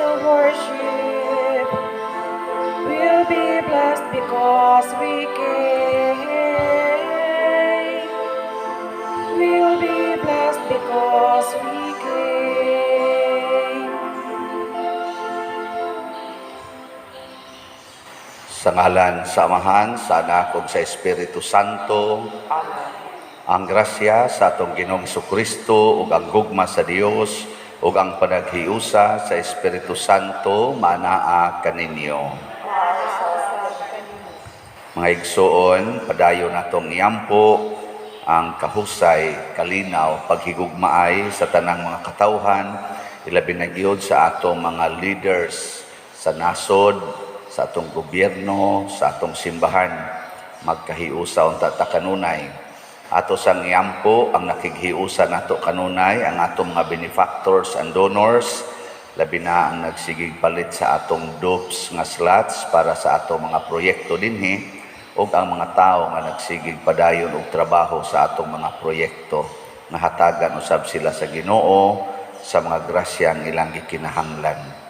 We'll worship. We'll be blessed because we came. We'll be blessed because we came. Sa ngalan sa Amahan, sa Anak ug sa Espiritu Santo. Amen. Ang grasya sa atong Ginoong Kristo ug ang gugma sa Dios ug ang panaghiusa sa Espiritu Santo manaa kaninyo. Mga igsoon, padayon natong iampo ang kahusay, kalinaw, paghigugmaay sa tanang mga katawhan, ilabi na gyud sa atong mga leaders sa nasod, sa atong gobyerno, sa atong simbahan, magkahiusa unta ta kanunay. Ato sang iampo ang nakighiusa nato kanunay ang atong mga benefactors and donors, labi na ang nagsigig palit sa atong dupes nga slots para sa atong mga proyekto dinhi, ug ang mga tawo nga nagsigig padayon og trabaho sa atong mga proyekto. Nahatagan usab sila sa Ginoo sa mga grasyang ilang gikinahanglan.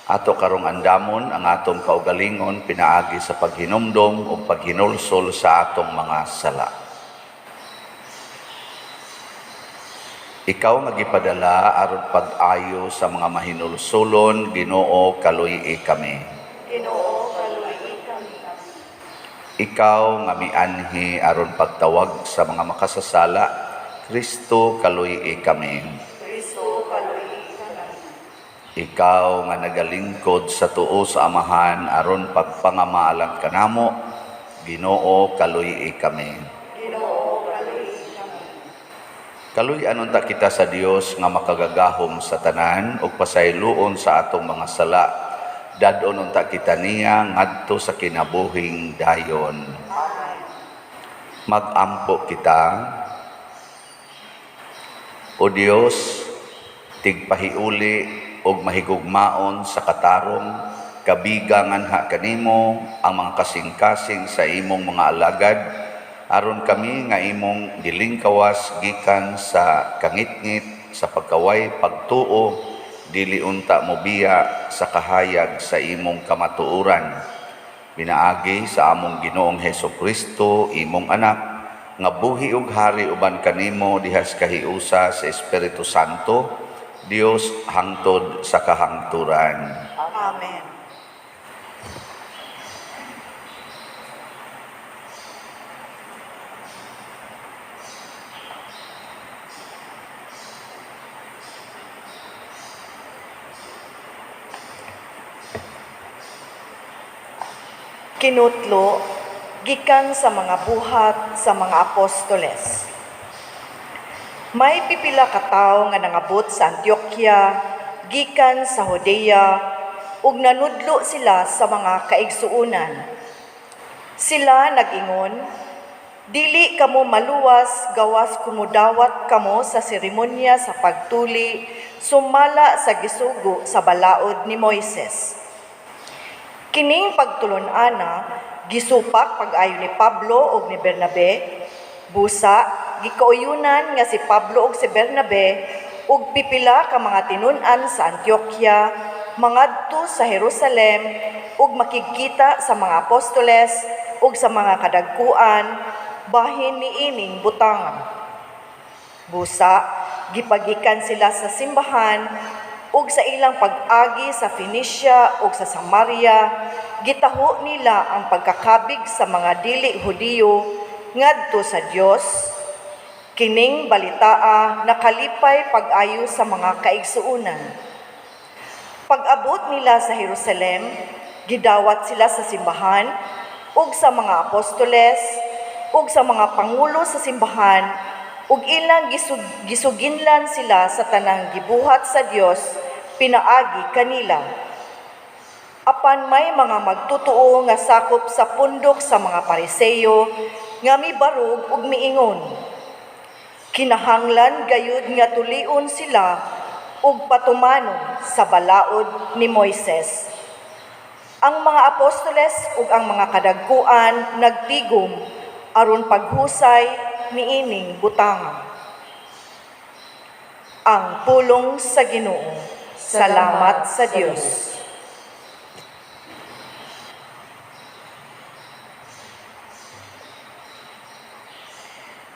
Ato karong andamon ang atong kaugalingon pinaagi sa paghinumdom ug paghinulsol sa atong mga sala. Ikaw nga gipadala aron pag-ayo sa mga mahinulsolon, Ginoo, kaluy-i kami. Ginoo, kaluy-i kami. Ikaw nga mianhi aron pagtawag sa mga makasasala, Kristo, kaluy-i kami. Kristo, kaluy-i kami. Ikaw nga nagalingkod sa tuo sa Amahan aron pagpangamaalan kanamo, Ginoo, kaluy-i kami. Ginoo, kaluy-i kami. Kaluy-an unta kita sa Dios nga makagagahom sa tanan ug pasayloon sa atong mga sala. Dad-on unta kita niya ngadto sa kinabuhing dayon. Magampo kita. O Dios, tigpahiuli og mahigugmaon sa katarong, kabiga nganha kanimo ang mga kasing-kasing sa imong mga alagad, aron kami nga imong gilingkawas gikan sa kangitngit sa pagkaway pagtuo, dili unta mobiya sa kahayag sa imong kamatuoran. Pinaagi sa among Ginoong Hesus Kristo, imong anak, nga buhi ug hari uban kanimo dihas kahiusa sa Espiritu Santo, Dios hangtod sa kahangturan. Amen. Kinutlo gikan sa mga buhat sa mga apostoles. May pipila ka tawo nga nangabot sa Antioquia gikan sa Judea ug nanudlo sila sa mga kaigsuonan. Sila nag-ingon, dili kamo maluwas gawas kumudawat kamo sa seremonya sa pagtuli sumala sa gisugo sa balaod ni Moises. Kining pagtulon-ana gisupak pag-ayo ni Pablo ug ni Bernabe, busa gikauyunan nga si Pablo ug si Bernabe ug pipila ka mga tinun-an sa Antioquia mangadto sa Jerusalem ug makigkita sa mga apostoles ug sa mga kadagkuan bahin niining butanga. Busa gipagikan sila sa simbahan ug sa ilang pag-agi sa Phoenicia ug sa Samaria gitaho nila ang pagkakabig sa mga dili Hudiyo ngadto sa Dios. Kining balitaa nakalipay pag-ayo sa mga kaigsuonan. Pag-abot nila sa Jerusalem, gidawat sila sa simbahan ug sa mga apostoles ug sa mga pangulo sa simbahan ug ilang gisuginlan sila sa tanang gibuhat sa Dios pinaagi kanila. Apan may mga magtutuo nga sakop sa pundok sa mga Pariseyo nga mibarog ug miingon. Kinahanglan gayud nga tulion sila ug patumanon sa balaod ni Moises. Ang mga apostoles ug ang mga kadagkuan nagtigom aron paghusay niining butanga. Ang pulong sa Ginoo. Salamat sa Dios.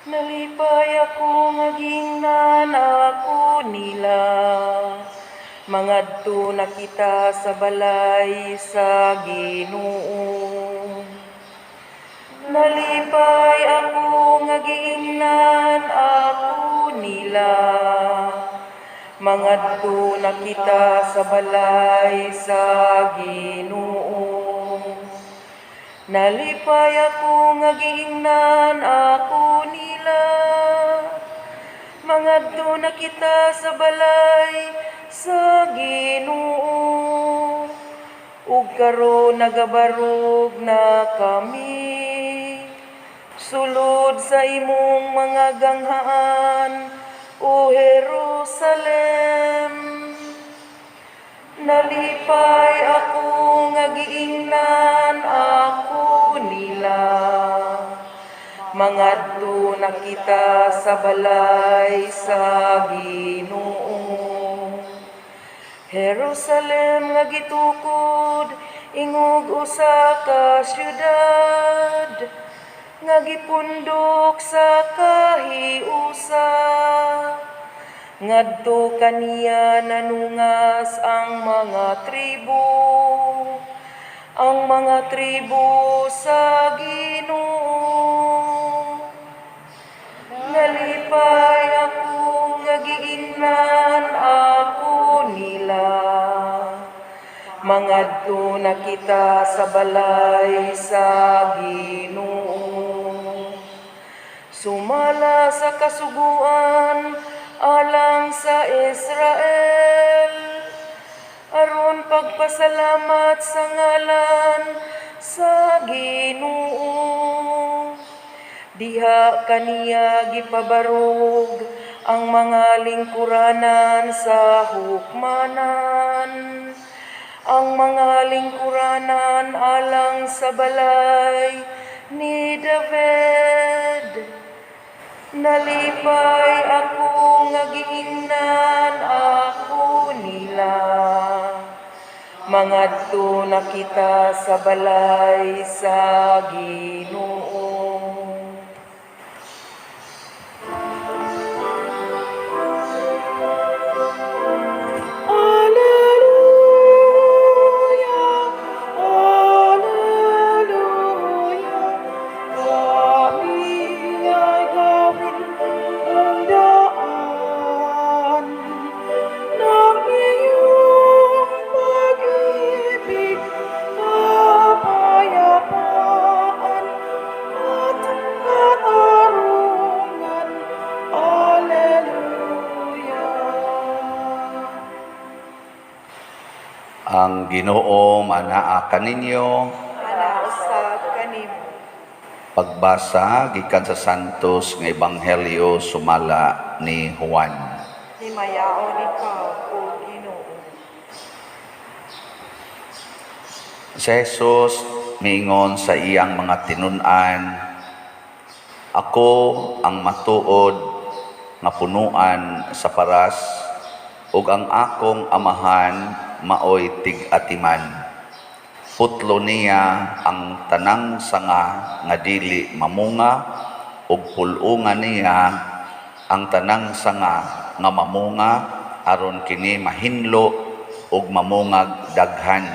Nalipay ako nga gingnan ako nila. Mangadto na kita sa balay sa Ginoo. Nalipay ako nga giingnan ako nila. Mangadto na kita sa balay sa Ginoo. Nalipay ako nga giingnan ako nila. Mangadto na kita sa balay sa Ginoo. Ug karon nagabarog na kami. Sulod sa imong mga ganghaan, O Jerusalem. Nalipay ako nga giingnan ako nila. Mangadto na kita sa balay sa Ginoo. Jerusalem nga gitukod ingog usa ka syudad nga gipundok sa kahiusa. Ngadto kaniya nanungas ang mga tribo, ang mga tribo sa Ginoo. Nalipay ako nga giingnan ako nila. Mangadto na kita sa balay sa Ginoo. Sumala sa kasuguan alang sa Israel, aron pagpasalamat sa ngalan sa Ginoo. Diha kaniya gipabarog ang mga lingkuranan sa hukmanan, ang mga lingkuranan alang sa balay ni David. Nalipay ako nga giingnan ako nila. Mangadto na kita sa balay sa Ginoo. Alleluia, Alleluia, kami ay gawin mong daan ng iyong pag-ibig, kapayapaan at katarungan. Alleluia. Ang Ginoo manaa kaninyo. Manausab kanimo. Pagbasa gikan sa Santos nga Ebanghelyo sumala ni Juan. Himayaon ikaw, O Ginoo. Si Jesus miingon sa iyang mga tinun-an, "Ako ang matuod nga punuan sa paras, ug ang akong amahan maoy tig-atiman. Putlo niya ang tanang sanga nga dili mamunga, ug pul-ungan niya ang tanang sanga nga mamunga, aron kini mahinlo ug mamungag daghan.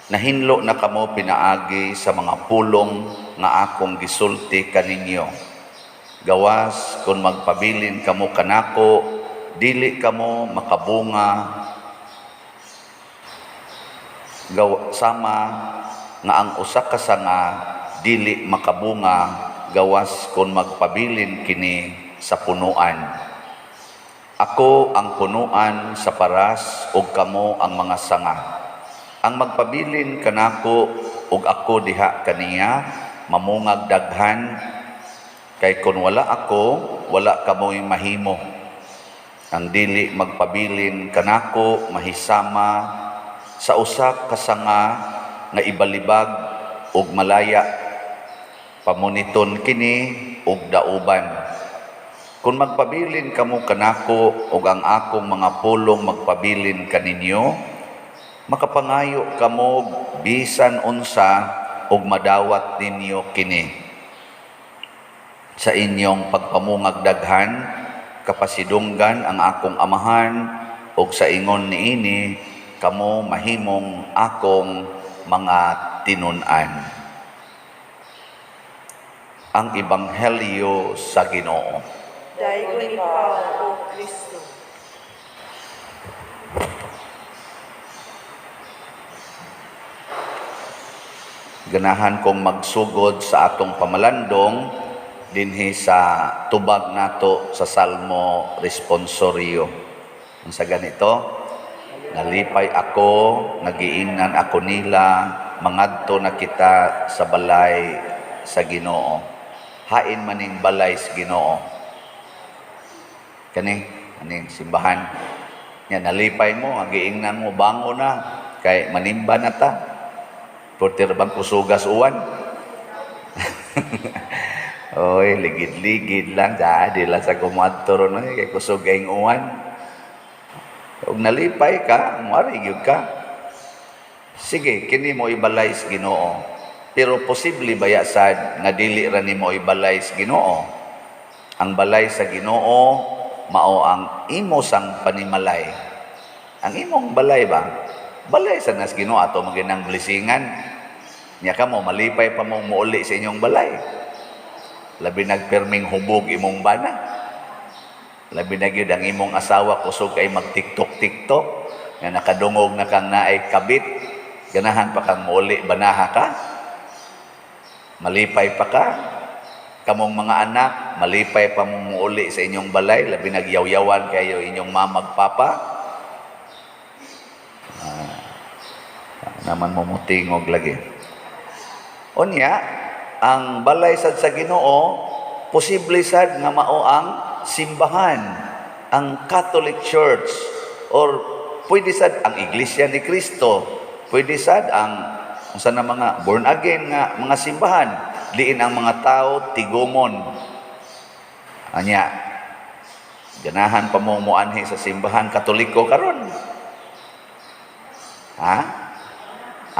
Nahinlo na kamo pinaagi sa mga pulong nga akong gisulti kaninyo. Gawas kung magpabilin kamo kanako, dili kamo makabunga sama nga ang usa ka sanga dili makabunga gawas kung magpabilin kini sa punuan. Ako ang punuan sa paras ug kamo ang mga sanga. Ang magpabilin kanako ug ako diha kaniya mamungag daghan, kay kun wala ako, wala kamoy mahimo. Ang dili magpabilin kanako mahisama sa usa ka sanga nga ibalibag ug malaya, pamuniton kini ug dauban. Kung magpabilin kamo kanako ug ang akong mga pulong magpabilin kaninyo, makapangayo kamo bisan unsa ug madawat ninyo kini. Sa inyong pagpamungag daghan, kapasidunggan ang akong Amahan, ug sa ingon niini kamo mahimong akong mga tinun-an. Ang Ebanghelyo sa Ginoo. Daygon ikaw, O Kristo. Ganahan kong magsugod sa atong pamalandong dinhi sa tubag nato sa Salmo Responsorio. Unsa ganito? Nalipay ako, nagiingnan ako nila, mangadto na kita sa balay sa Ginoo. Hain maning balay sa Ginoo. Kani, aning simbahan. Nya nalipay mo, nagiingnan mo, bango na, kay manimba na ta. Portir bang kusugas uwan? Oy, ligid-ligid lang. Di lang sa kumadto ron, oy, kay kusog kayong uwan. Ug nalipay ka, muari gyud ka. Sige, kini mo ibalay sa Ginoo. Pero posible baya sad nga dili ra nimo ibalay sa Ginoo. Ang balay sa Ginoo mao ang imo sang panimalay. Ang imong balay ba? Balay sa nas Ginoo ato maginang blesingan. Nya kamo malipay pa mong muuli sa inyong balay. Labi nagperming hubog imong bana. Labi na gyud ang imong asawa kusog kay mag-TikTok-TikTok nga nakadungog na kang naay kabit, ganahan pa kang muuli, banaha ka? Malipay pa ka? Kamong mga anak, malipay pa mong muuli sa inyong balay, labi nagyawyawan kayo inyong mama ug papa. Naman mo mutingog lagi. Unya, ang balay sad sa Ginoo, posible sad nga mao ang simbahan, ang Catholic Church, or pwede sad ang Iglesia ni Cristo, pwede sad ang unsa na mga born again nga mga simbahan, diin ang mga tao tigumon. Anya, ganahan pa mo moanhi sa simbahan Katoliko karon? Ha?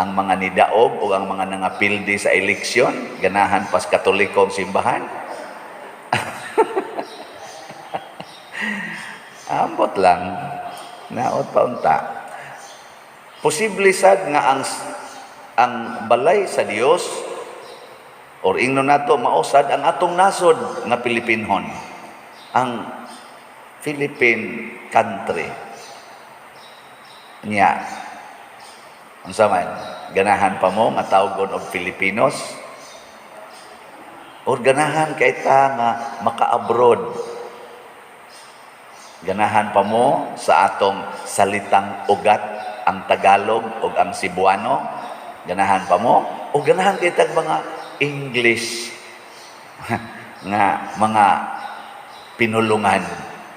Ang mga nidaog o ang mga nangapildi sa eleksyon, ganahan pas Katoliko ang simbahan? Ambot lang, naot pa unta. Posible sad nga ang balay sa Dios or ingnon nato mausad ang atong nasod nga Pilipinhon, ang Philippine country. Nya, unsa man, ganahan pa mo nga tawgon og Filipinos? Or ganahan kay ta nga maka-abroad? Ganahan pa mo sa atong salitang ugat, ang Tagalog o ang Cebuano? Ganahan pa mo? O ganahan kay tag mga English nga mga pinulungan?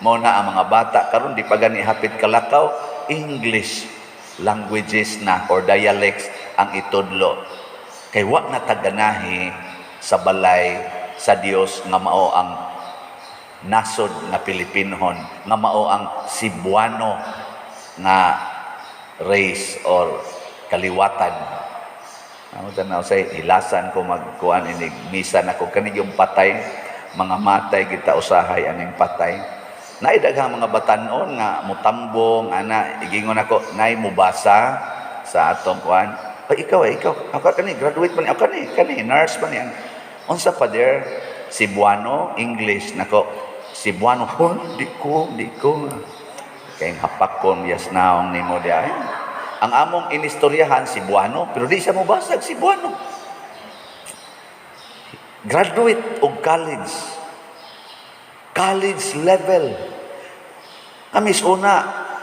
Mo na ang mga bata karon di pa gani hapit kalakaw, English languages na or dialects ang itudlo. Kay wa na taganahi sa balay sa Dios nga mao ang nasod nga Pilipinhon, nga mao ang Cebuano nga race or kaliwatan. Amo tanaw say hilasan ko magkuan inig misa nako kani yung patay, mga matay kita usahay aning patay. Naay daghang mga batan-on nga mutambong ana, igingon ako nay mubasa sa atong kuan. Ay, ikaw, ay, ikaw. Ako kani graduate man ni, ako kani, kani nurse man ni. Unsa pa there? Cebuano, English nako. Cebuano, oh, di ko, di ko. Kay hapakon yas naong nimo di ay. Ang among inistoryahan Cebuano, pero di siya mobasag Cebuano. Graduate og college. College level. Kami una,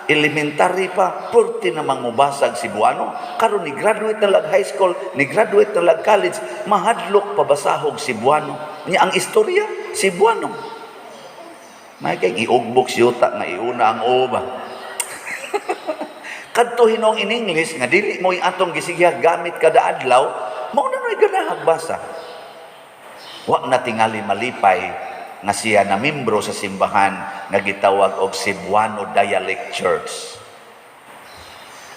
elementary pa, purti namang mobasag Cebuano. Karon ni graduate na lag high school, ni graduate na lag college, mahadlok pabasahog Cebuano. Nya ang istorya, Cebuano. May kay iugbok siyuta nga iuna ang uba. Kadto hinong in English nga dili mo yung atong gisigya gamit kada adlaw, mao na noy ganahag basa. Wa na tingali malipay nga siya na membro sa simbahan nga gitawag og Cebuano Dialect Church.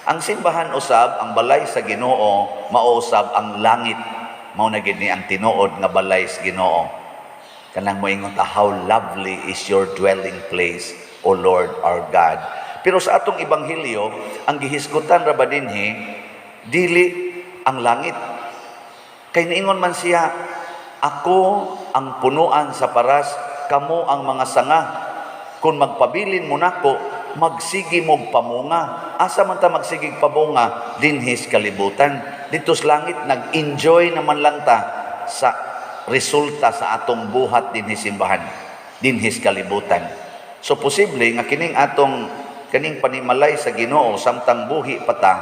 Ang simbahan usab, ang balay sa Ginoo, mao usab ang langit. Mao na gid ni ang tinuod nga balay sa Ginoo. Kanang moingon ta, "How lovely is your dwelling place, O Lord our God." Pero sa atong ebanghelyo, ang gihisgutan ra ba dinhi dili ang langit. Kay niingon man siya, "Ako ang punuan sa paras, kamo ang mga sanga. Kung magpabilin mo nako, magsigi mog pamunga." Asa man ta magsigig pamunga? Dinhi sa kalibutan. Dito sa langit, nag-enjoy naman lang ta sa resulta sa atong buhat dinhi simbahan, dinhi sa kalibutan. So posible nga kining atong kaning panimalay sa Ginoo samtang buhi pa ta,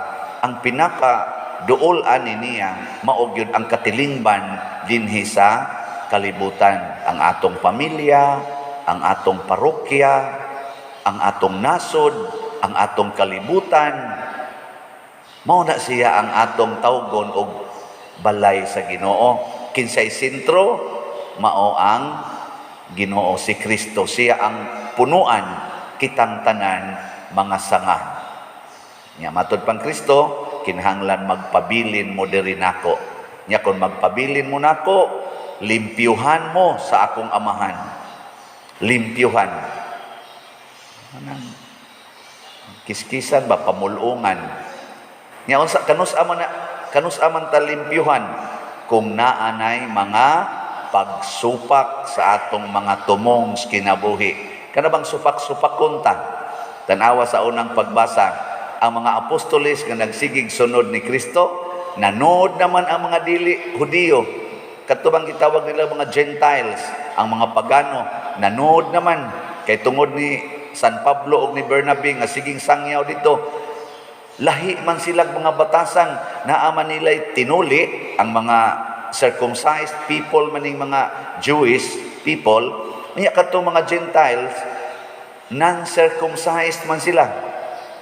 ang pinaka duol ani niya mao gyud ang katilingban dinhi sa kalibutan, ang atong pamilya, ang atong parokya, ang atong nasod, ang atong kalibutan. Mao na siya ang atong tawgon og balay sa Ginoo. Kinsay sentro? Mao ang Ginoo, si Kristo. Siya ang punuan, kitang tanan mga sanga. Nya matud pang Kristo, kinahanglan magpabilin mo diri nako. Nya kung magpabilin mo nako, limpyuhan mo sa akong Amahan. Limpyuhan. Anang kiskisan ba, pamulungan. Nya unsa, kanus-a man na, kanus-a man ta limpyuhan kung naanay mga pagsupak sa atong mga tumong sa kinabuhi? Kana bang supak-supakon ta? Tanawa sa unang pagbasa, ang mga apostoles nga nagsigig sunod ni Kristo, nanood naman ang mga dili Hudiyo. Kato bang gitawag nila mga Gentiles, ang mga pagano, nanood naman kay tungod ni San Pablo ug ni Bernabe nga siging sangyaw dito. Lahi man sila mga batasan, naa man nila tinuli ang mga circumcised people maning mga Jewish people. Nya kadtong mga Gentiles, non-circumcised man sila.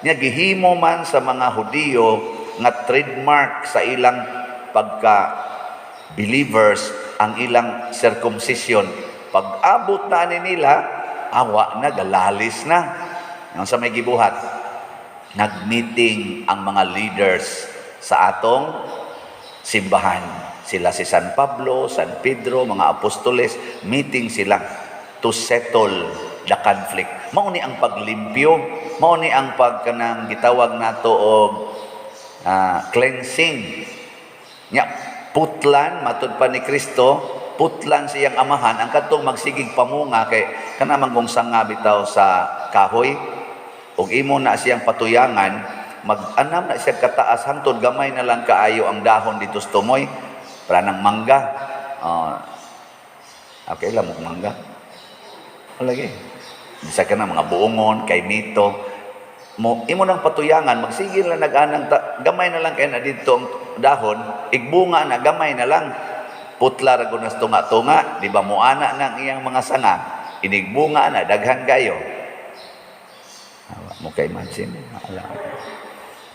Nya gihimo man sa mga Hudiyo nga trademark sa ilang pagka believers ang ilang circumcision. Pag abot na ani nila, awa na, galalis na. Ang sa may gibuhat, nag-meeting ang mga leaders sa atong simbahan. Sila si San Pablo, San Pedro, mga apostoles, meeting sila to settle the conflict. Mao ni ang paglimpyo, mao ni ang pagkanang gitawag nato og cleansing. Nya putlan matud pa ni Kristo, putlan siyang Amahan ang kadtong magsigig pamunga, kay kana man kung sanga bitaw sa kahoy ug imo na siyang patuyangan, mag-anam na siya kataas hangtod gamay na lang kaayo ang dahon dito sa tumoy para ng mangga. Okay lang mo mangga. Lagi. Bisa ka na mga buongon, kay mito. Mo, imo nang patuyangan, magsigil lang nag-anang, gamay na lang kay na dito ang dahon, igbunga na, gamay na lang. Putla ra gud nas tunga-tunga, di ba muana nang iyang mga sanga, inigbunga na, daghan kayo. Awa mo kay imagine. Wala.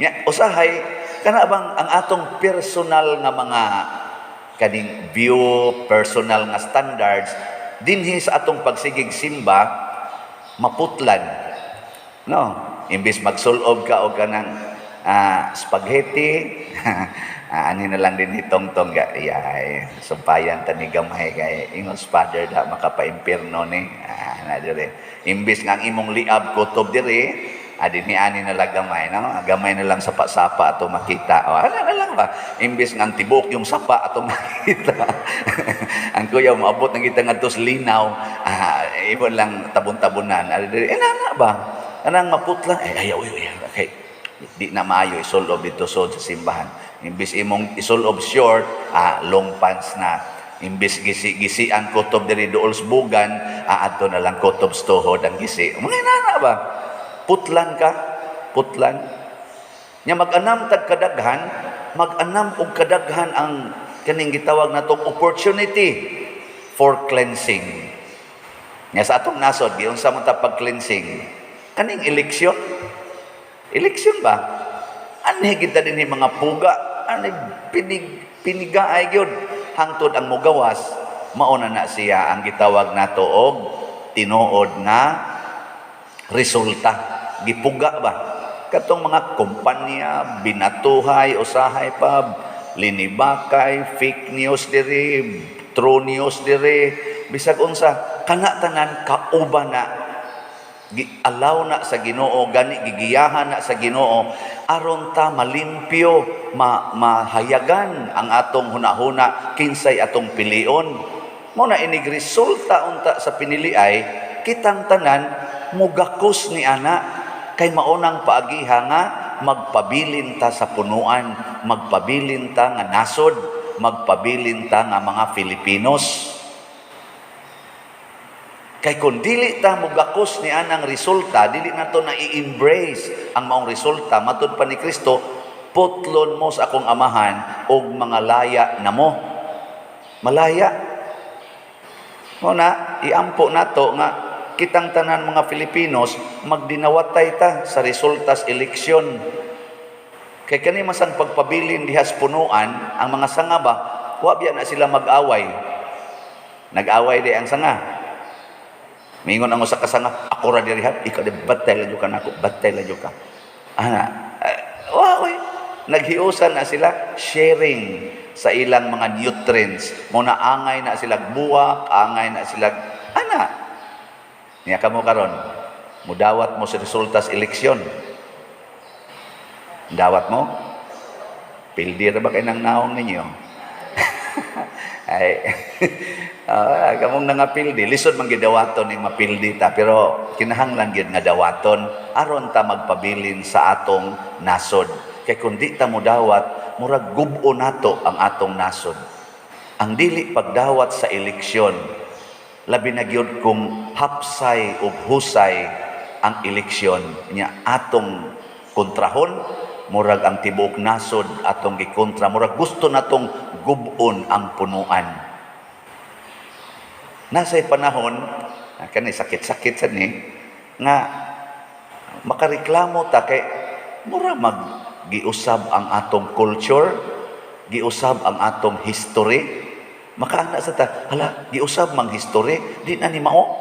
Nya, usahay, kana bang ang atong personal nga mga kaning view, personal nga standards, dinhi sa atong pagsigig simba, maputlan. No? Imbis magsulob ka og kanang spaghetti, ani na lang din hitong-tong ga, yay, sumpayan ta ni gamay kay ingos father da makapaimpirno ni. Na dire. Imbis nga ang imong liab kutob dire, dinhi ani na lang gamay, no? Gamay na lang sapa-sapa ato makita. O, ano na lang ba? Imbis nga ang tibok yung sapa ato makita. Ang kuya moabot na kita ngadto sa linaw, ibon lang tabon-tabonan. Dire, eh na ba? Kanang maputla, eh ayaw, ayaw, ayaw. Okay. Di na maayo isulob dito so sa simbahan. Imbis imong isulob short, long pants na. Imbis gisi-gisi ang kutob diri duol sa bugan, adto na lang kutob sa tuhod ang gisi. Mga inana ba? Putlan ka, putlan. Nya mag-anam tag kadaghan, mag-anam og kadaghan ang kaning gitawag natong opportunity for cleansing. Nya sa atong nasod, giunsa man ta pag-cleansing? Kaning eleksyon. Eleksyon ba? Anhi kita din mga puga, ani pinig pinigaay gyud hangtod ang mugawas. Mao na na siya ang gitawag nato og tinuod nga resulta. Gipuga ba katong mga kumpanya, binatuhay usahay pa, linibakay, fake news diri, true news diri, bisag unsa kana, tanan kauban na, gialaw na sa Ginoo, gani gigiyahan na sa Ginoo aron ta malimpyo, mahayagan ang atong hunahuna kinsay atong pilion. Mo na inig resulta unta sa pinili ay kitang tanan mugakos ni ana, kay maunang paagiha nga magpabilin ta sa punuan, magpabilin ta nga nasod, magpabilin ta nga mga Filipinos. Kay kung dili ta mugakos ni anang resulta, dili nato na i-embrace ang maong resulta, matud pa ni Kristo, "Putlon mo sa akong Amahan og mga laya na mo." Malaya. Mo na iampo nato nga kitang tanan mga Filipinos magdinawatay ta sa resulta sa eleksyon. Kay kani masang pagpabilin dihas punuan, ang mga sanga ba, wa biya na sila mag-away. Nag-away di ang sanga. Mingon ang usa ka sanga, "Ako ra diri ha, ikaw di batay la ka nako, batay la ka." Ana, wa oy. Naghiusan na sila, sharing sa ilang mga nutrients. Mo na angay na sila buwak, angay na sila ana. Niya kamo karon, mudawat mo sa resulta sa eleksyon. Dawat mo? Pildi ra ba kay nang naong ninyo? Ay, kamong nangapildi, lisod man gidawaton ning mapildi ta, pero kinahanglan gyud nga dawaton aron ta magpabilin sa atong nasod. Kay kung di ta modawat, murag gub-o nato ang atong nasod. Ang dili pagdawat sa eleksyon, labi na gyud kung hapsay ug husay ang eleksyon nya atong kontrahon, murag ang tibuok nasod atong gikontra, murag gusto natong gub-on ang punuan. Nasay panahon, kani sakit-sakit sa ni nga makareklamo ta kay mura mag giusab ang atong culture, giusab ang atong history. Makaana sa ta, "Hala, giusab mang history, di na ni mao."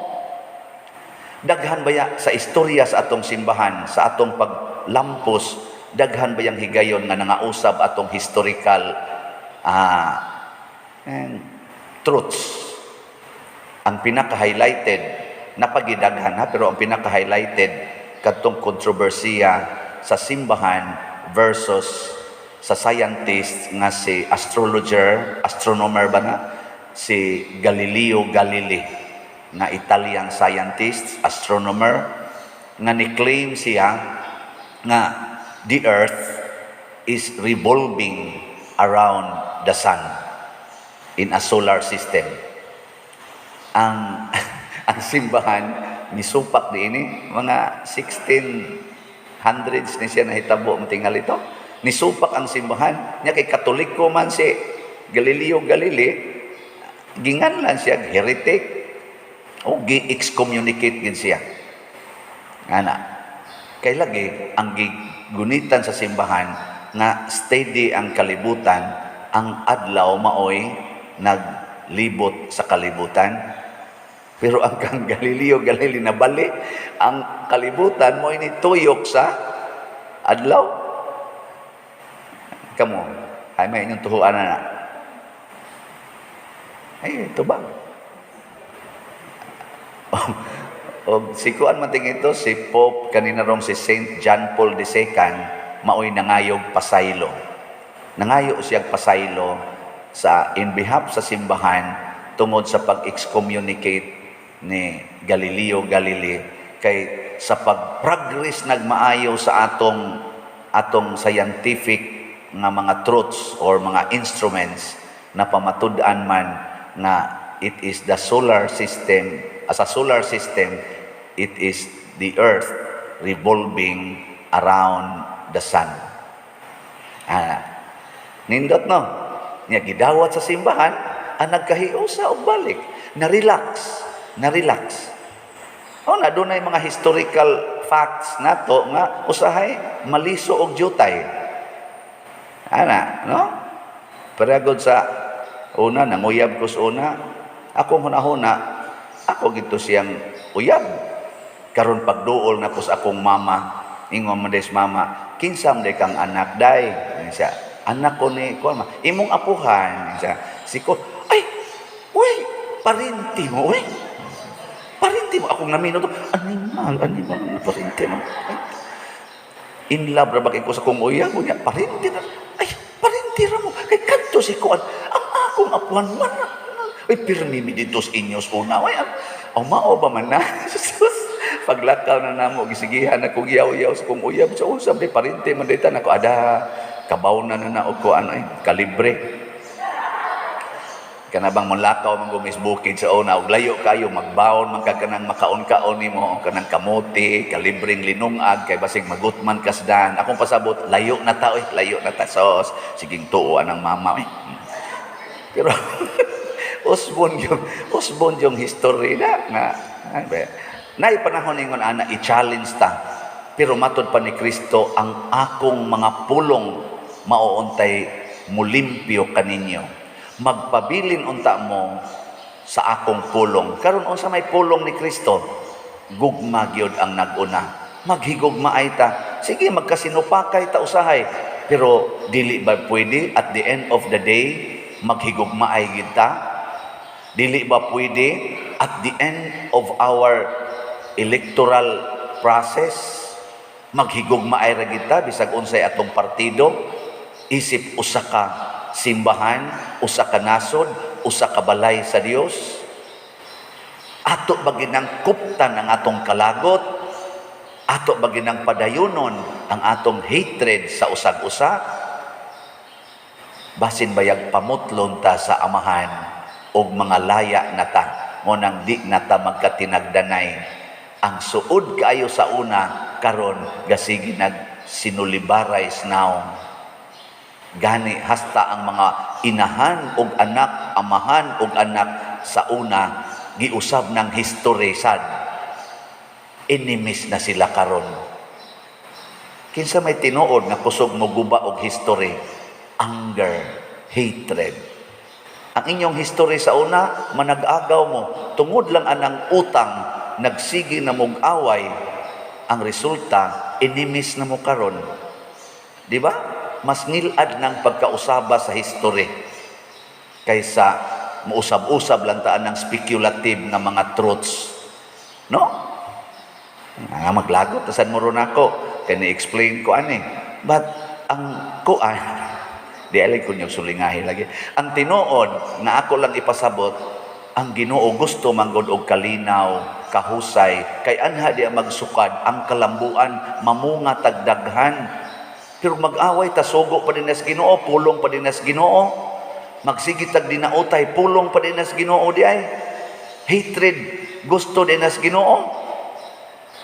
Daghan baya sa istorya sa atong simbahan, sa atong paglampos, daghan bayang higayon nga nangausab atong historical and truths. Ang pinaka-highlighted, napagidaghan ha, pero ang pinaka-highlighted kadtong kontrobersiya sa simbahan versus sa scientist nga si astrologer, astronomer ba na? Si Galileo Galilei nga Italian scientist, astronomer, nga ni-claim siya nga the earth is revolving around the sun in a solar system. Ang simbahan misupak diini, mga 1600s ni siya nahitabo matingal ito. Nisupak ang simbahan niya kay Katoliko man si Galileo Galilei, ginganlan siya heretic o gi-excommunicate gid siya. Ana. Kay lagi ang gigunitan sa simbahan nga steady ang kalibutan, ang adlaw maoy naglibot sa kalibutan. Pero ang kang Galileo Galilei na bali, ang kalibutan mo tuyok sa adlaw. Kamo, ay may inyong tuhuan na. Ay, ito ba? O si kuan man ito, si Pope kanina rong si Saint John Paul II, maoy nangayog pasaylo. Nangayo siya pasaylo sa in behalf sa simbahan tungod sa pag-excommunicate ni Galileo Galilei, kay sa pag-progress nagmaayo sa atong atong scientific nga mga truths or mga instruments na pamatud-an man nga it is the solar system, as a solar system, it is the earth revolving around the sun. Nindot, no? Nya gidawat sa simbahan ang nagkahiusa og balik, na-relax, na-relax. O na dunay mga historical facts nato nga usahay maliso og jutay. Ana, no? Pero sa una, nanguyab ko sa una, Akong hunahuna, ako gito siyang uyab. Karon pagduol na ko sa akong mama, ingon man des mama, "Kinsa man day kang anak, day?" Ingon siya, "Anak ko ni kuan ma, imong apuhan." Ingon siya, si ko, "Ay, uy, parinti mo, uy. Parinti mo." Akong namino to, animal, animal, parinti mo. Ay, in love ra ba kay ko sa akong uyab, unya, parinti na. Ay, parinti ra mo. Kay kadto si kuan, ang akong apuhan man. Uy, pirmi mi dito sa inyo sa una. Uy, ang mao ba man na? Sus, paglakaw na namo, gisigihan na kong yaw-yaw sa kong uyab. Sa usab, di parinti man dito. Nako, ada, kabaw na na na og ko ano eh, kalibre. Kana bang molakaw man gumis bukid sa una og layo kayo, magbaon man ka kanang makaon-kaon nimo, kanang kamote, kalibreng linungag kay basig magutman kasdan. Akong pasabot, layo na ta oy, layo na ta, sos. Siging tuo anang mama eh. Pero usbon yung history na nga ay ba. Nay panahon ingon ana, i-challenge ta. Pero matod pa ni Kristo, "Ang akong mga pulong mauuntay mulimpyo kaninyo. Magpabilin unta mo sa akong pulong." Karon, unsa may pulong ni Kristo? Gugma gyud ang nag-una. Maghigugmaay ta. Sige, magkasinupakay ta usahay. Pero dili ba pwede at the end of the day maghigugmaay gid ta? Dili ba pwede at the end of our electoral process maghigugmaay ra gid ta bisag unsay atong partido, isip usa ka simbahan, usa ka nasod, usa ka balay sa Dios? Ato ba ginang kuptan ang atong kalagot? Ato ba ginang padayunon ang atong hatred sa usag-usa? Basin bayag pamutlon ta sa Amahan og mga laya na ta, mo nang di na ta magkatinagdanay. Ang suod kaayo sa una, karon gasigi nag sinulibaray now. Gani hasta ang mga inahan og anak, amahan og anak sa una, giusab ng history sad. Enemies na sila karon. Kinsa may tinuod nga kusog mo guba og history? Anger, hatred. Ang inyong history sa una, manag-agaw mo. Tungod lang anang utang, nagsige na mog away. Ang resulta, enemies na mo karon. Di ba? Mas ngilad ng pagkausaba sa history kaysa muusab-usab lang taan ng speculative nga mga truths. No? Nga maglagot, tasan mo ron ako. Kaya ni-explain ko ani. But ang kuan, di alay ko niyong sulingahi lagi. Ang tinuod nga ako lang ipasabot, ang Ginoo gusto manggod og kalinaw, kahusay, kay anha di ang magsukad ang kalambuan, mamunga tagdaghan. Pero mag-away ta, sugo pa din nas Ginoo, pulong pa din nas Ginoo. Magsige tag dinautay, pulong pa din nas Ginoo di ay. Hatred, gusto din nas Ginoo.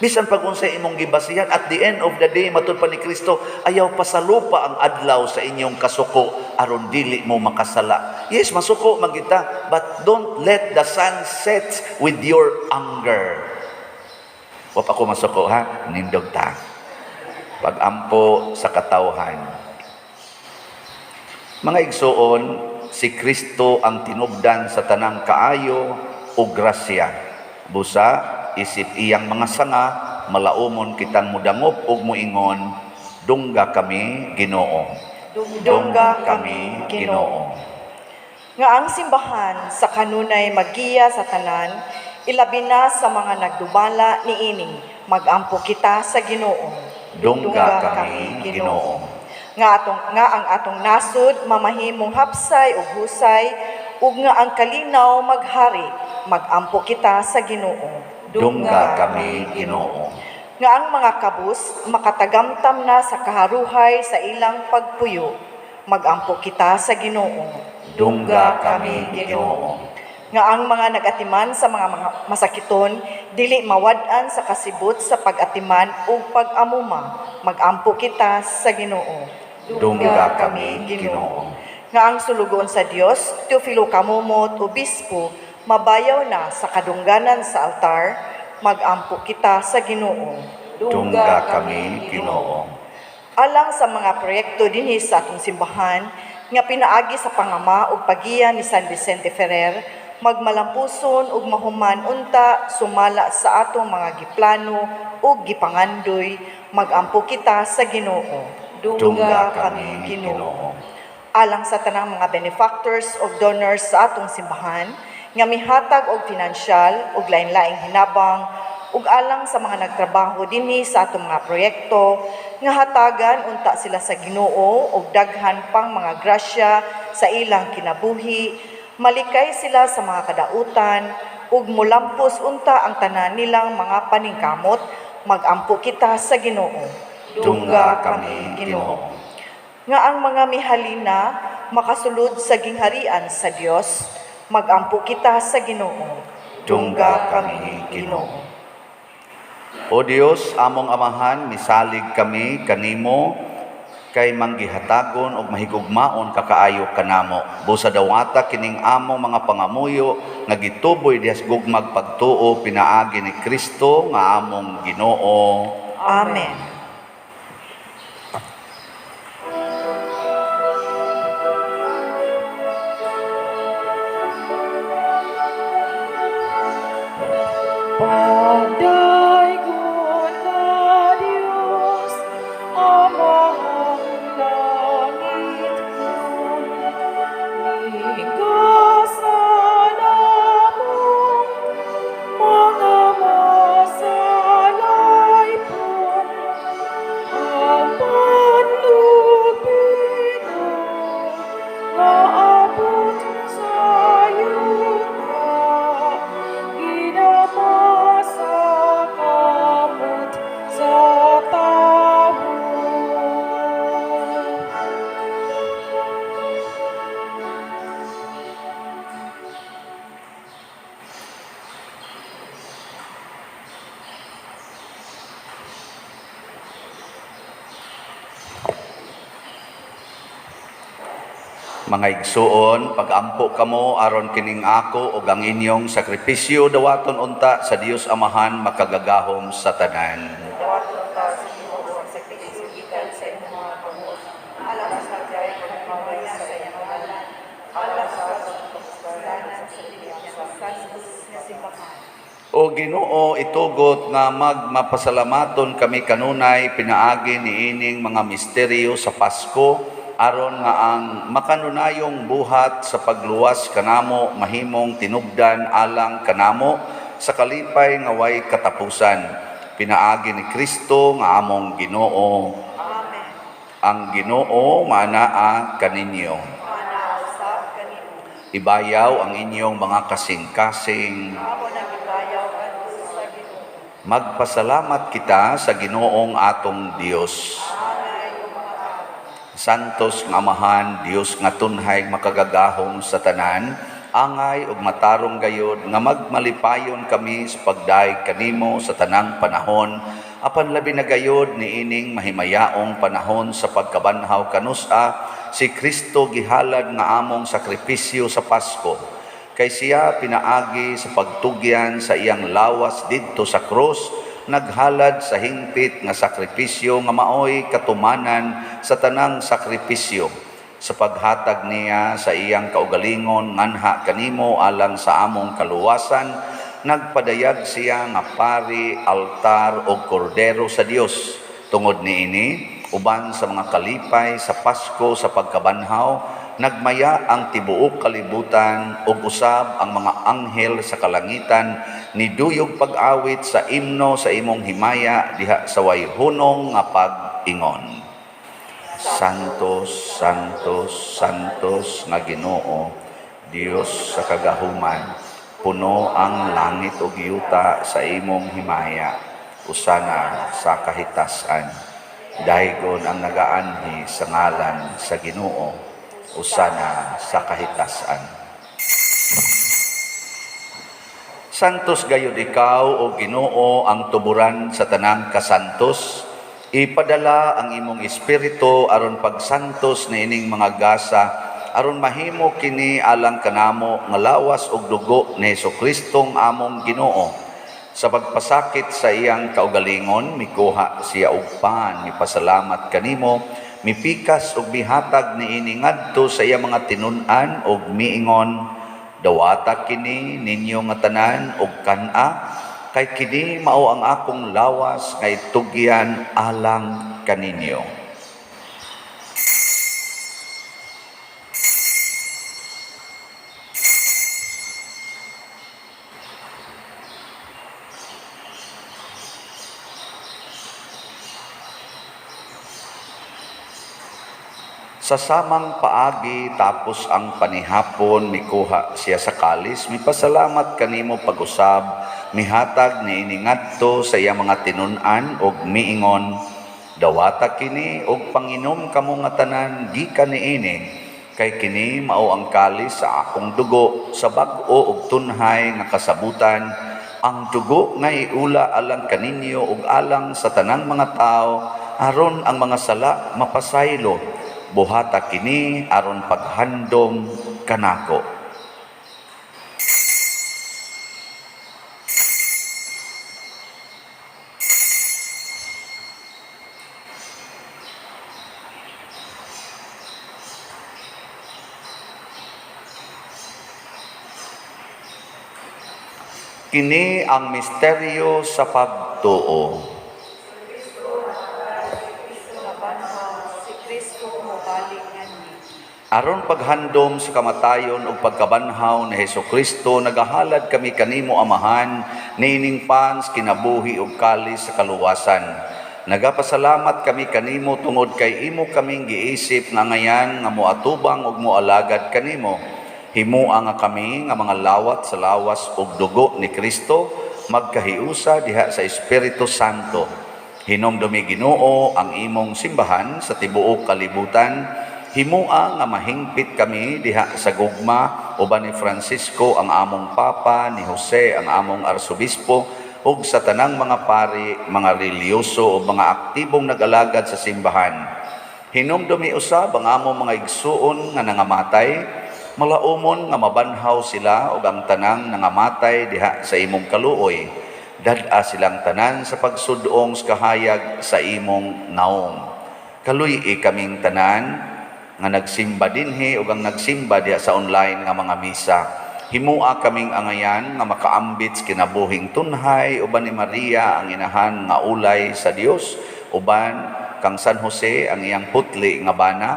Bisan pag unsay imong gibasihan, at the end of the day, matud pa ni Kristo, ayaw pasalupa ang adlaw sa inyong kasuko aron dili mo makasala. Yes, masuko man kita, but don't let the sun set with your anger. Wa pa ko masuko ha, nindog ta. Pagampo sa katawhan. Mga igsuon, si Kristo ang tinubdan sa tanang kaayo o grasya. Busa, isip iyang mga sanga, malaumon kitang mudangop ug muingon, "Dungga kami, Ginoo." Dungga kami, Ginoo. Nga ang simbahan sa kanunay magiya sa tanan, ilabi na sa mga nagdubala niini, magampo kita sa Ginoo. Dungga kami, Ginoo. Nga ang atong nasod mamahimong hapsay ug husay ug nga ang kalinaw maghari, magampo kita sa Ginoo. Dungga kami, Ginoo. Nga ang mga kabus makatagamtam na sa kaharuhay sa ilang pagpuyo, magampo kita sa Ginoo. Dungga kami, Ginoo. Nga ang mga nagatiman sa mga masakiton dili mawad-an sa kasibot sa pag-atiman ug pag-amuma, magampo kita sa Ginoo. Dungga kami, Ginoo. Nga ang sulugoon sa Dios, Teofilo Camomot, Obispo, mabayaw na sa kadungganan sa altar, magampo kita sa Ginoo. Dungga kami, Ginoo. Alang sa mga proyekto dinhi sa atong simbahan nga pinaagi sa pangama ug pagiya ni San Vicente Ferrer, Magmalampuson ug mahuman unta sumala sa atong mga giplano ug gipangandoy, magampo kita sa Ginoo. Dungga kami, Ginoo. Alang sa tanang mga benefactors ug donors sa atong simbahan nga mihatag og pinansyal ug lain-laing hinabang, ug alang sa mga nagtrabaho dinhi sa atong mga proyekto, nga hatagan unta sila sa Ginoo og daghan pang mga grasya sa ilang kinabuhi, malikay sila sa mga kadautan ug mulampos unta ang tanan nilang mga paningkamot, magampo kita sa Ginoo. Dungga kami, Ginoo. Nga ang mga mihalina makasulod sa gingharian sa Dios, magampo kita sa Ginoo. Dungga kami, Ginoo. O Dios, among Amahan, misalig kami kanimo kay manggihatagon og mahigugmaon kakaayo kanamo. Busa dawata kining among mga pangamuyo nga gituboy diha sa gugmag pagtuo pinaagi ni Kristo nga among Ginoo. Amen. Pagdaygon ka, Diyos, Amahang langit, Ligasan among mga masalaypon, ang panlupino nga abot sa yuta, gidama sa kamot sa tawo. Mga igsuon, pagampo kamo aron kining ako ug ang inyong sakripisyo dawaton unta sa Dios Amahan makagagahom sa tanan. Dawaton ta sa Ginoo ang sakripisyo gikan sa imong mga kamot, alang sa pagpamaya sa iyang ngalan, alang sa pagpasalanan sa iyang santos nga simbahan. O Ginoo, itugot nga magmapasalamaton kami kanunay pinaagi niining mga misteryo sa Pasko, aron nga ang makanunayong buhat sa pagluwas kanamo mahimong tinubdan alang kanamo sa kalipay nga way katapusan. Pinaagi ni Kristo nga among Ginoo. Amen. Ang Ginoo maanaa kaninyo. Maanaa usab kanimo. Ibayaw ang inyong mga kasing-kasing. Amo nang ibayaw ngadto sa Ginoo. Magpasalamat kita sa Ginoong atong Dios. Angay ug mga Santos nga Amahan, Dios nga tunhay makagagahom sa tanan, angay ug matarong gayod nga magmalipayon kami sa pagdayeg kanimo sa tanang panahon, apan labi na gayod niining mahimayaong panahon sa pagkabanhaw kanus-a si Kristo gihalad nga among sakripisyo sa Pasko. Kay siya pinaagi sa pagtugyan sa iyang lawas didto sa krus, naghalad sa hingpit nga sakripisyo nga maoy katumanan sa tanang sakripisyo. Sa paghatag niya sa iyang kaugalingon nganha kanimo alang sa among kaluwasan, nagpadayag siya nga pari, altar o kordero sa Dios. Tungod niini, uban sa mga kalipay sa Pasko sa pagkabanhaw, nagmaya ang tibuok kalibutan ug usab ang mga anghel sa kalangitan niduyog pag-awit sa imno sa imong himaya diha sa way hunong nga pag-ingon. Santos, Santos, Santos nga Ginoo, Dios sa kagahuman, puno ang langit ug yuta sa imong himaya, usana sa kahitasan. Daygon ang nagaanhi sa ngalan sa Ginoo, usana sa kahitasan. Santos gayud ikaw o Ginoo ang tuburan sa tanang kasantos. Ipadala ang imong espiritu aron pagsantos niining mga gasa, aron mahimo kini alang kanamo nga lawas ug dugo ni Hesus-Kristong among Ginoo. Sa pagpasakit sa iyang kaugalingon, mikuha siya og pan, mipasalamat kanimo, mipikas ug mihatag niini ngadto sa iyang mga tinun-an ug miingon, Dawata kini ninyo nga tanan og kan-a, kay kini mao ang akong lawas nga itugyan alang kaninyo. Sa samang paagi tapos ang panihapon, mikuha siya sa kalis, mipasalamat kanimo pag-usab, mihatag niini ngadto sa iyang mga tinun-an og miingon, dawata kini og panginom kamo nga tanan gikan niini, kay kini mao ang kalis sa akong dugo sa bag-o og tunhay nga kasabutan, ang dugo nga iula alang kaninyo ug alang sa tanang mga tawo aron ang mga sala mapasaylo. Buhata kini aron paghandom kanako. Kini ang misteryo sa pagtuo. Si Kristo mobalik nganhi. Aron paghandom sa kamatayon ug pagkabanhaw ni Hesukristo, nagahalad kami kanimo Amahan, niining pans kinabuhi ug kalis sa kaluwasan. Nagapasalamat kami kanimo tungod kay imo kaming giisip nga ngayan nga moatubang ug moalagad kanimo. Himua nga kami nga mga lawat sa lawas ug dugo ni Kristo magkahiusa diha sa Espiritu Santo. Hinomdumi Ginoo ang imong simbahan sa tibuok kalibutan. Himua nga mahingpit kami diha sa gugma uban ni Francisco ang among Papa, ni Jose ang among Arsobispo, ug sa tanang mga pari, mga relihiyoso ug mga aktibong nag-alagad sa simbahan. Hinumdumi usab ang among mga igsuon nga nangamatay, malaumon nga mabanhaw sila ug ang tanang nangamatay diha sa imong kaluoy. Dad-a silang tanan sa pagsudong sa kahayag sa imong naong. Kaluy-i kaming tanan nga nagsimba dinhi ug ang nagsimba diha sa online nga mga misa. Himua kaming angayan nga makaambit sa kinabuhing tunhay uban ni Maria ang inahan nga ulay sa Dios, uban kang San Jose ang iyang putli nga bana,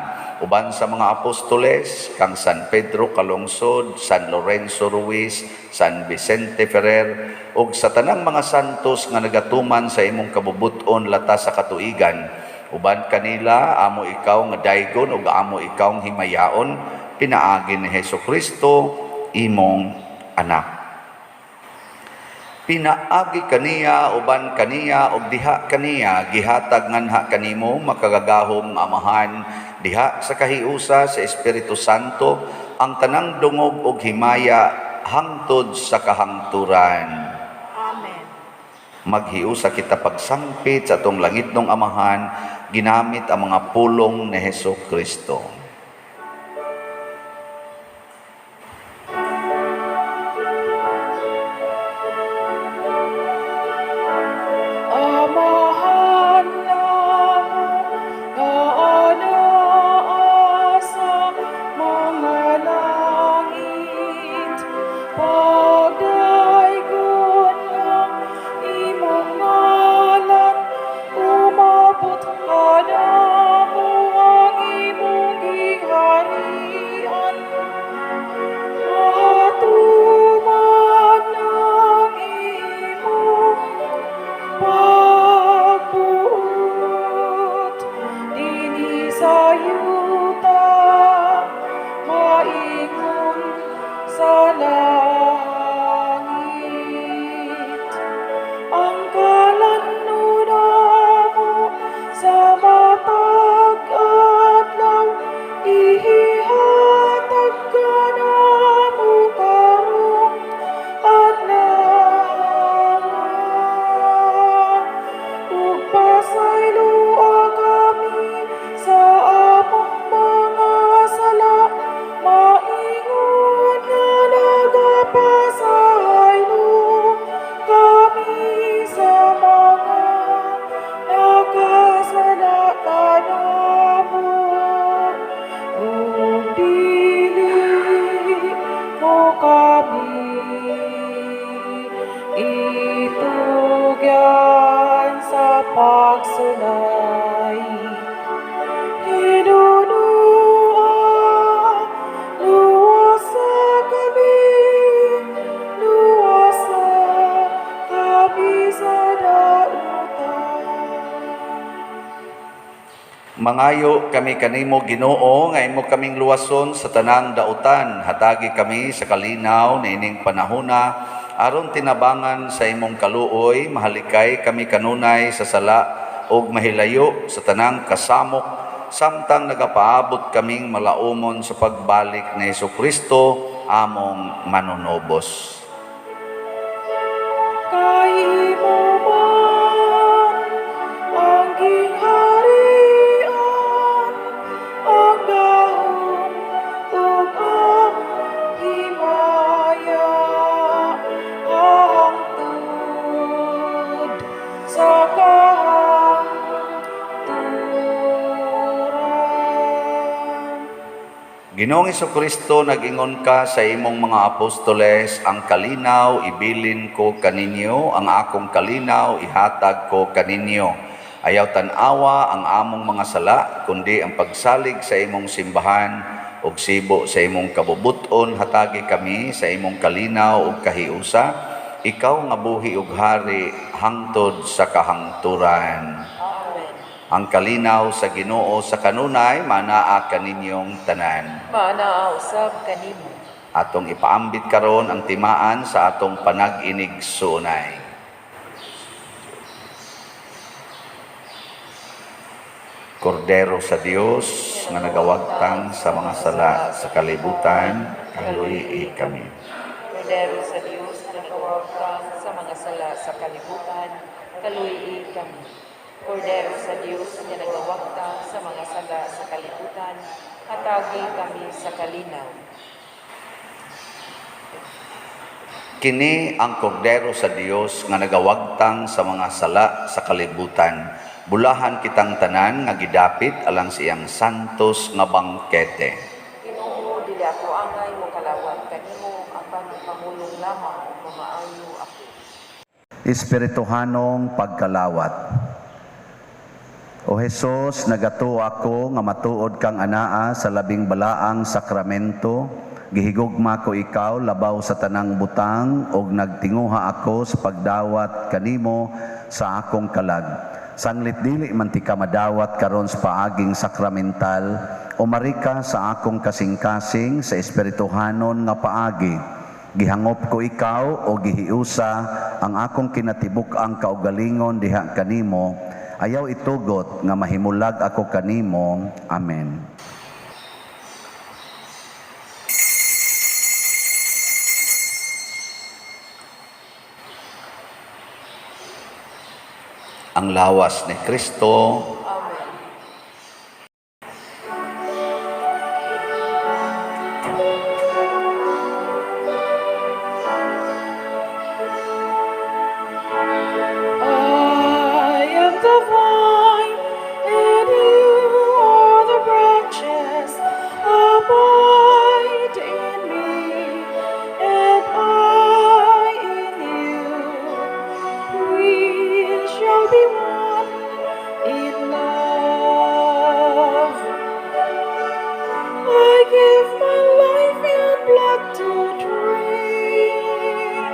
uban sa mga apostoles kang San Pedro Calungsod, San Lorenzo Ruiz, San Vicente Ferrer, ug sa tanang mga santos nga nagatuman sa imong kabubut-on lata sa katuigan. Uban kanila amo ikaw nga daygon ug amo ikaw nga himayaon, pinaagi ni Hesukristo imong anak. Pinaagi kaniya, uban kaniya, ug diha kaniya, gihatag nganha kanimo makagagahom nga Amahan, diha sa kahiusa sa Espiritu Santo, ang tanang dungog ug himaya hangtod sa kahangturan. Amen. Maghiusa kita pagsangpit sa atong langitnong Amahan, ginamit ang mga pulong ni Hesukristo. Amahan namo nga anaa sa mga langit, pagdaygon ang imong ngalan, umabot kanamo ang imong Mangayo kami kanimo, Ginoo, nga imo kaming luwason sa tanang dautan. Hatagi kami sa kalinaw niining panahona aron tinabangan sa imong kaluoy, mahalikay kami kanunay sa sala ug mahilayo sa tanang kasamok samtang nagapaabot kaming malaumon sa pagbalik ni Hesukristo among manunubos. Kay imo man ang gingharian, ang gahom ug ang himaya, hangtod sa kahangturan. Ginoong Kristo, nag-ingon ka sa imong mga apostoles, "Ang kalinaw ibilin ko kaninyo, ang akong kalinaw ihatag ko kaninyo. Ayaw tan-awa ang among mga sala, kundi ang pagsalig sa imong simbahan ug sibo sa imong kabubut-on, hatagi kami sa imong kalinaw ug kahiusa, ikaw nga buhi ug hari hangtod sa kahangturan." Amen. Ang kalinaw sa Ginoo sa kanunay manaa kaninyong tanan. Maanaa usab kanimo. Atong ipaambit karon ang timaan sa atong panag-inigsuonay. Kordero sa Dios nga nagawagtang sa mga sala sa kalibutan, kaluyi kami. Kordero sa Dios nga nagawagtang sa mga sala sa kalibutan, kaluyi kami. Kordero sa Dios nga nagawagtang sa mga sala sa kalibutan, hatagi kami sa kalinaw. Kini ang Kordero sa Dios nga nagawagtang sa mga sala sa kalibutan. Bulahan kitang tanan nga gidapit alang sa iyang santos nga bangkete. Ginoo, dili ako angay mokalawat kanimo, apan ipamulong lamang ug mamaayo ako. Espirituhanong pagkalawat. O Hesus, nagatuo ako nga matuod kang anaa sa labing balaang sakramento. Gihigugma ko ikaw labaw sa tanang butang ug nagtinguha ako sa pagdawat kanimo sa akong kalag. Sanglit dili man tika madawat karon sa paaging sakramental, umari ka sa akong kasing-kasing sa espirituhanon nga paagi. Gihangop ko ikaw o gihiusa ang akong kinatibuk-ang kaugalingon diha kanimo. Ayaw itugot nga mahimulag ako kanimo. Amen. Ang lawas ni Kristo. Amen. I am the vine, and you are the branches. Abide in me, and I in you. We shall be one in love. I give my life and blood to drink.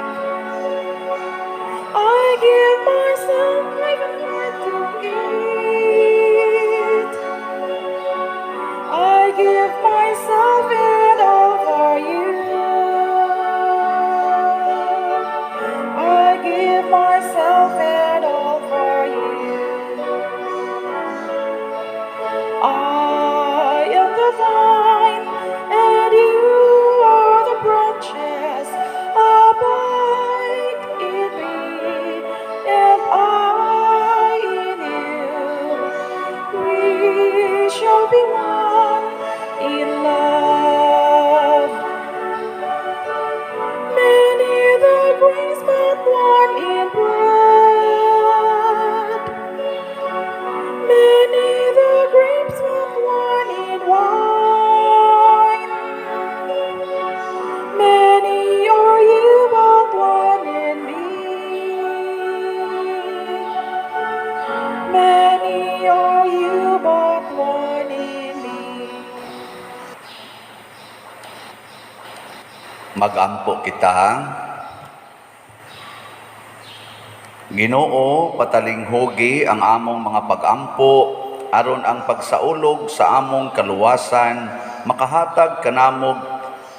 I give myself, life and bread to eat. I give myself and all for you. I give myself and all for you. I am the vine, and you are the branches. Abide in me, and I in you. We shall be one in love. Many the grains, but one in bread. Many the grapes, but one in wine. Many are you, but one in me. Many are you, but one in me. Magampo kita. Ginoo, patalinghugi ang among mga pagampo aron ang pagsaulog sa among kaluwasan makahatag kanamog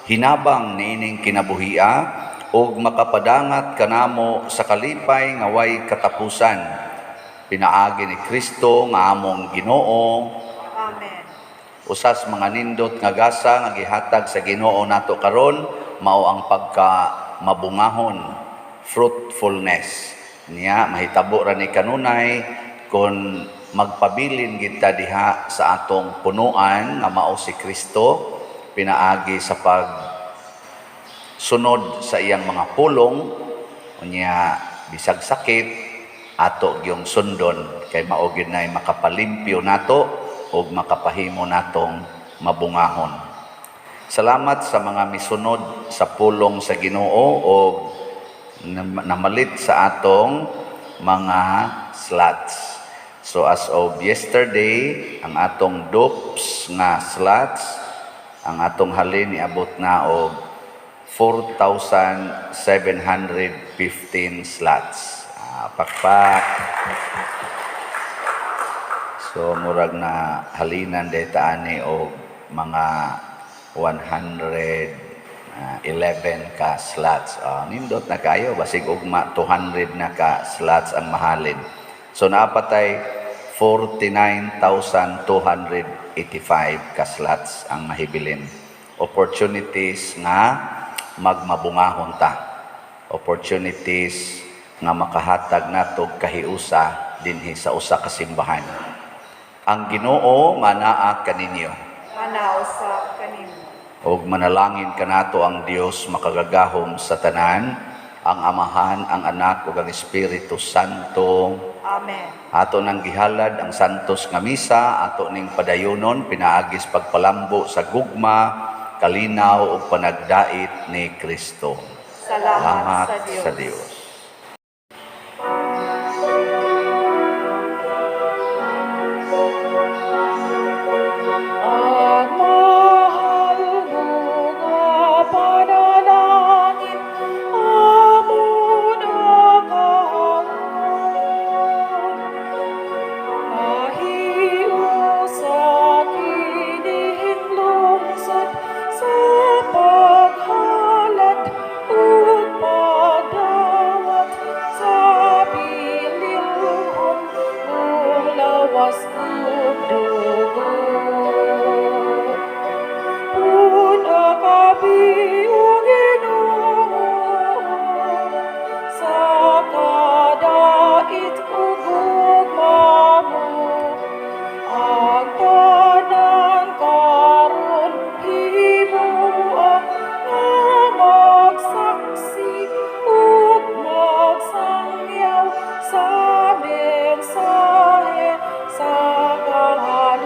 hinabang niining kinabuhia ug makapadangat kanamo sa kalipay nga way katapusan. Pinaagi ni Kristo nga among Ginoo. Amen. Usas mga nindot nga gasa nga gihatag sa Ginoo nato karon mao ang pagka mabungahon, fruitfulness. Niya mahitabo ra ni kanunay kon magpabilin kita diha sa atong punuan nga mao si Kristo pinaagi sa pag sunod sa iyang mga pulong. Unya bisag sakit, ato gyung sundon kay mao gyud nay makapalimpyo nato ug makapahimo natong mabungahon. Salamat sa mga misunod sa pulong sa Ginoo og namalit sa atong mga slots. So as of yesterday, ang atong dupes nga slots, ang atong halin niabot na og 4,715 slots. Ah, pakpak. So murag na halinan data ani og mga 111 ka slots. Nindot na kayo, basig ugma 200 na ka slots ang mahalin. So naapatay 49,285 ka slots ang mahibilin. Opportunities nga magmabungahon ta. Opportunities nga makahatag natog kahiusa dinhi sa usa ka simbahan. Ang Ginoo manaa kaninyo. Manausap kanimo. Og manalangin kanato ang Dios makagagahom sa tanan, ang Amahan, ang Anak ug ang Espiritu Santo. Amen. Ato nang gihalad ang santos nga misa, ato ning padayonon pinaagis pagpalambo sa gugma, kalinaw ug panagdait ni Kristo. Salamat sa Dios. Sa Dios. Ang mahal mo nga panalangin, amon akaron. Mahiusa kining lungsod sa paghalad ug pagdawat sa bililhon ug lawas ug dugo. Pun-a kami, O Ginoo, sa kadait ug gugma mo. Ang tanan karon himoa nga magsaksi ug magsangyaw sa mensahe sa kaluwasan.